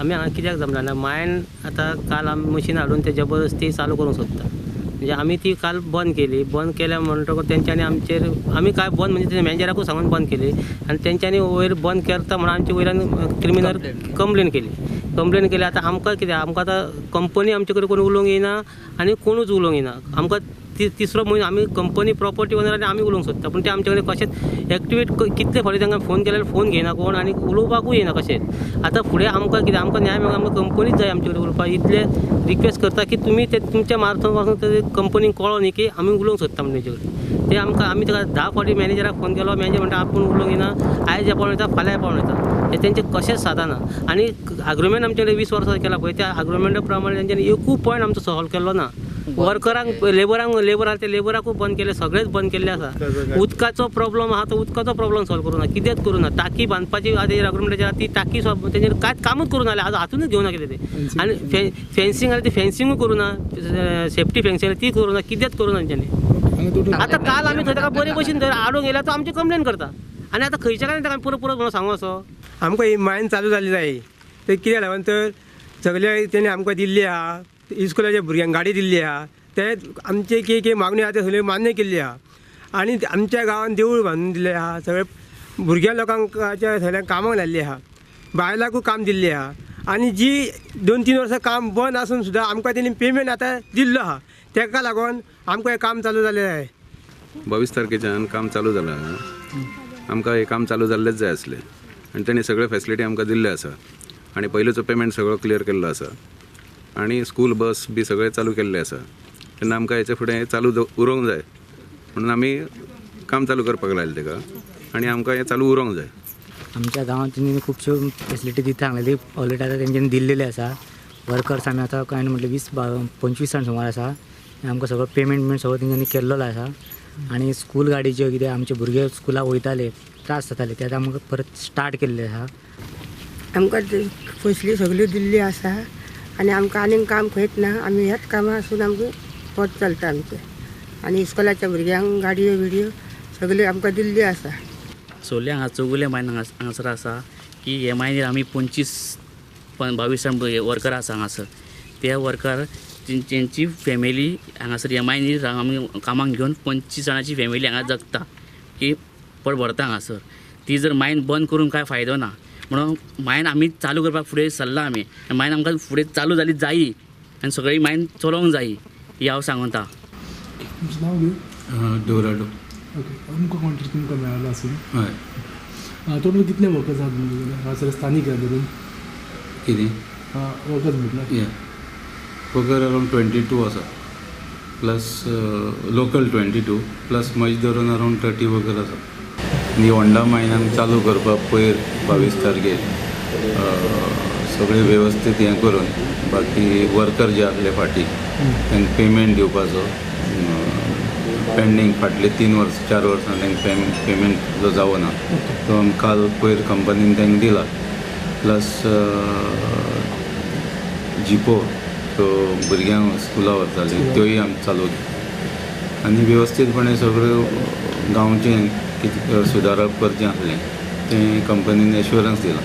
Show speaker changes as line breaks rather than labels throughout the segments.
आमी हांगा कित्याक जमला ना, मायन आतां काल आमी मशीन हाडून ते जबरदस्ती चालू करूंक सोदता. म्हणजे आमी ती काल बंद केली. बंद केल्या म्हणटकच तेंच्यांनी आमचेर आमी काय बंद म्हणजे मॅनेजराकूच सांगून बंद केली आनी तेंच्यांनी वयर बंद करता म्हणून आमचे वयल्यान क्रिमिनल कंप्लेन केली. कंप्लेन केली. आतां आमकां कितें, आमकां आतां कंपनी आमचे कडेन कोण उलोवंक येयना आनी कोणूच उलोवंक येयना. आमकां तिसरो म्हयनो आमी कंपनी प्रॉपर्टी ओनर आनी आमी उलोवंक सोदता, पूण ते आमचे कडेन कशेंच एक्टिवेट कितले फावटी तांकां फोन केल्यार फोन घेयना कोण आनी उलोवपाकूय येयना कशेंच. आतां फुडें आमकां कितें, आमकां न्याय मेळूंक आमकां कंपनीच जाय आमचे कडेन उलोवपाक. इतले रिक्वेस्ट करता की तुमी ते तुमच्या मार्फत पासून ते कंपनीक कळो न्ही की आमी उलोवंक सोदता म्हणून तेजे कडेन. ते आमकां आमी ताका 10 फावटी मॅनेजराक फोन केलो. मॅनेजर म्हणटा आपूण उलोवंक येना, आयज पावून येता फाल्यां पावून येता. हे तेंचें कशेंच सादना. आनी अग्रीमेंट आमचे कडेन 20 वर्सां केला पळय, त्या अग्रीमेंटा प्रमाणे तेंच्यांनी एकूय पॉयंट आमचो सॉल्व केल्लो ना. वर्करांक लेबरांक लेबर आहा ते लेबराकूय बंद केले, सगळेच बंद केल्ले आसा. उदकाचो प्रॉब्लम आहा तो उदकाचो प्रॉब्लम सॉल्व करूं ना, कितेंच करूं ना. टाकी बांदपाची आतां अग्रीमेंटाचेर ती टाकी तेंचेर कांयच कामूच करूं ना, आतां हातूनच घेवना कितें तें. आनी फेन्सिंग आहा ती फेन्सिंगूय करूं ना, सेफ्टी फेन्सिंग ती करूं ना, कितेंच करूं ना तेंच्यांनी. आतां काल आमी थंय ताका बरे भशेन थंय आडोवंक येयल्या तो आमची कंप्लेन करता आनी आतां खंयच्या कारणान ताका पुरो पुरो म्हणून सांगू असो.
आमकां ही मायन चालू जाली जाय ते कित्याक लागून तर सगळे तेणी आमकां दिल्ली आहा, इस्कुलाच्या भुरग्यांक गाडी दिल्ली आहा, ते आमचे कितें कितें मागण्यो आहा ते सगळ्यो मान्य केल्ली आहा. आनी आमच्या गांवांत देवूळ बांदून दिल्लें आहा, सगळे भुरग्यां लोकांक सगळ्यांक कामाक लायिल्लें आहा, बायलांकूय काम दिल्लें आहा. आनी जी 2-3 वर्सां काम बंद आसून सुद्दां आमकां तेणी पेमेंट आतां दिल्लो आहा, तेका लागून आमकां हें काम चालू जालें जाय.
22 तारखेच्यान काम चालू जालां. आमकां हें काम चालू जाल्लेंच जाय आसलें आनी तेणी सगळे फेसिलिटी आमकां दिल्ले आसा आनी पयलींचो पेमेंट सगळो क्लियर केल्लो आसा आनी स्कूल बस बी सगळें चालू केल्लें आसा. तेन्ना आमकां हेच्या फुडें हें चालू उरोंक जाय म्हणून आमी काम चालू करपाक लायलें तेका आनी आमकां हें चालू उरोंक जाय.
आमच्या गांवांत तेंच्यांनी खुबश्यो फेसिलिटी दिता सांगलेली ऑलरेडी आतां तेंच्यांनी दिल्लेले आसा. वर्कर्स आमी आतां कांय म्हटल्यार 20-25 जाण सुमार आसा. आमकां सगळो पेमेंट बिमेंट सगळो तेंच्यांनी केल्लो आसा. आनी स्कूल गाडीच्यो कितें आमचे भुरगे स्कुलाक वयताले त्रास जाताले ते आतां आमकां परत स्टार्ट केल्ले आसा.
आमकां फसली सगळ्यो दिल्ली आसा आनी आमकां आनीक काम खंयच ना. आमी ह्याच कामां आसून आमकां पोट चलता आमचें. आनी इस्कोलाच्या भुरग्यांक गाडयो बिडयो सगळ्यो आमकां दिल्ली आसा.
सोले हांगा चौगुले मायन हांगासर आसा की हे मायनीर आमी 25-22 जाण वर्कर आसा हांगासर. ते वर्कर तेंची फॅमिली हांगासर ह्या मायनीर आमी कामाक घेवन 25 जाणांची फॅमिली हांगा जगता की पोट भरता हांगासर. ती जर मायन बंद करून कांय फायदो ना म्हणून मायन आमी चालू करपाक फुडें सरला. आमी मायन आमकां फुडें चालू जाली जायी आनी सगळी मायन चलोवंक जायी ही हांव सांगता.
डोराडो.
ओके, तुमकां कॉन्ट्रॅक्ट तुमकां मेळ्ळो आसून?
हय.
टोटल कितले वर्कर्स आहात तुमचे कडेन हांगासर स्थानीक धरून?
कितें
वर्कर्स म्हटल्यार?
या वर्कर अरावंड 22 आसा, प्लस लोकल 22 प्लस मज धरून अरावंड 30 वर्कर आसा. आनी होंडा मायनाक चालू करपाक पयर 22 तारखेर सगळें वेवस्थीत हें करून बाकी वर्कर जे आसले फाटीं तांकां पेमेंट दिवपाचो पेंडींग फाटले 3 वर्सां 4 वर्सां तांकां पेमेंट जो जावो ना तो आमकां काल पयर कंपनीन तांकां दिला. प्लस जिपो त्यो भुरग्यांक स्कुला व्हरताली त्योय आमी चालू आनी वेवस्थीतपणे सगळ्यो गांवचें कितें सुदारप करचें आसलें तें कंपनीन एश्युरन्स दिलां.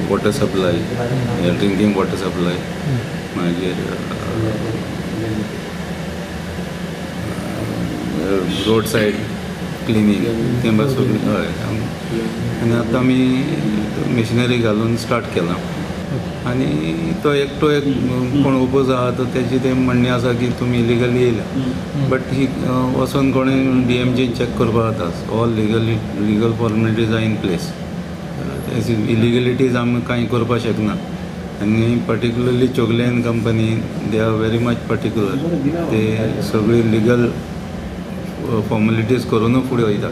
Water supply, drinking water supply, मागीर रोड सायड क्लिनींग तें बस सगळें. हय, आनी आतां आमी मशिनरी घालून स्टार्ट केलां. आनी तो एकटो एक कोण ओपोज आहा तो तेजी तें म्हणणें आसा की तुमी इलिगली येयल्या, बट ही वचोन कोणें DMG check करपाक जाता. All legal formalities are in place. Illegalities आमी कांय करपाक शकना. आनी particularly Chowgulen company they are very much particular. ते सगळी लिगल फॉर्मेलिटीज करूनूच फुडें वयता.